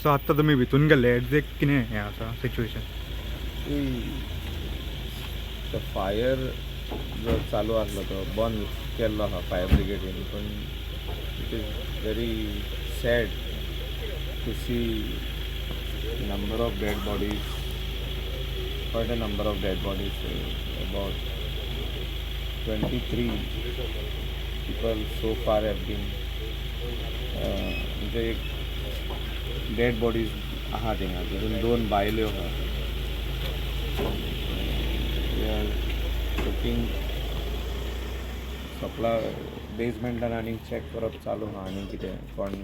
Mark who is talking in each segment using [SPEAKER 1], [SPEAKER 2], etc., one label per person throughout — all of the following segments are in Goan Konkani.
[SPEAKER 1] सो आत्तां तुमी भितून गेल्ले, एग्जॅक्ट कितें हें आसा सिच्युएशन?
[SPEAKER 2] तो फायर जो चालू आसलो तो बंद केल्लो आहा फायर ब्रिगेडीन, पूण it is very sad to see number of dead bodies, quite a number of dead bodies, about 23 people so far have been, म्हणजे एक डेड बॉडीज आहा थिंगा, तितून दोन बायल्यो आहा. We are looking, सकला बेजमेंटान आनी चॅक करप चालू आहा, आनी कितें कोण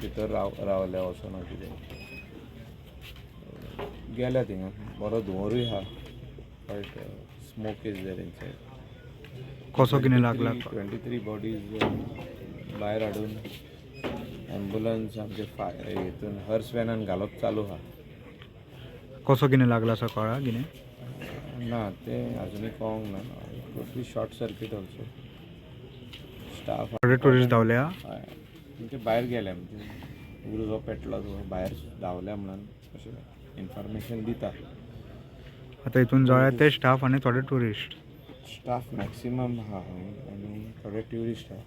[SPEAKER 2] भितर रावल्या वचोना कितें गेल्या. थिंगा बरो धुंवरूय आहा, quite smoke is there inside.
[SPEAKER 1] कसो कितें लागला?
[SPEAKER 2] 23 बॉडीज भायर हाडून एम्बुलन्स आमचे फायर हितून हर्स वेनान घालप चालू आहा.
[SPEAKER 1] कसो कितें लागला असो कळ्ळा कितें?
[SPEAKER 2] ना, तें अजुनूय कळोंक ना. Could be short circuit also. Staff
[SPEAKER 1] थोडे ट्युरिस्ट धांवल्या.
[SPEAKER 2] हय, म्हणजे भायर गेले, म्हणजे उजो जो पेटलो तो भायर धांवल्या म्हणून अशें इन्फॉर्मेशन दिता.
[SPEAKER 1] आतां हितून जळ्ळ्या ते स्टाफ आनी थोडे ट्युरिस्ट.
[SPEAKER 2] स्टाफ मॅक्सिमम आहा आनी थोडे ट्युरिस्ट आहा.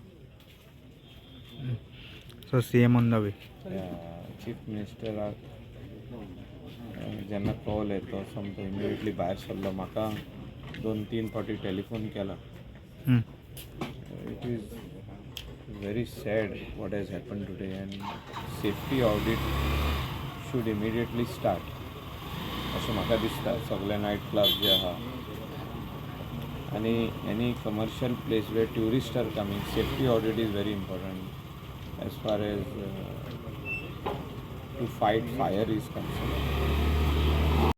[SPEAKER 1] So CM on the way.
[SPEAKER 2] Chief मिनिस्टराक जेन्ना कळलें तो सोमतो इमिडिएटली भायर सरलो. म्हाका दोन तीन फावटी टेलिफोन केला. It is very sad what has happened today, and safety audit should immediately start अशें म्हाका दिसता. सगळे नायट क्लब जे आहा आनी any commercial place where tourist are coming, safety audit is very important as far as to fight fire is concerned.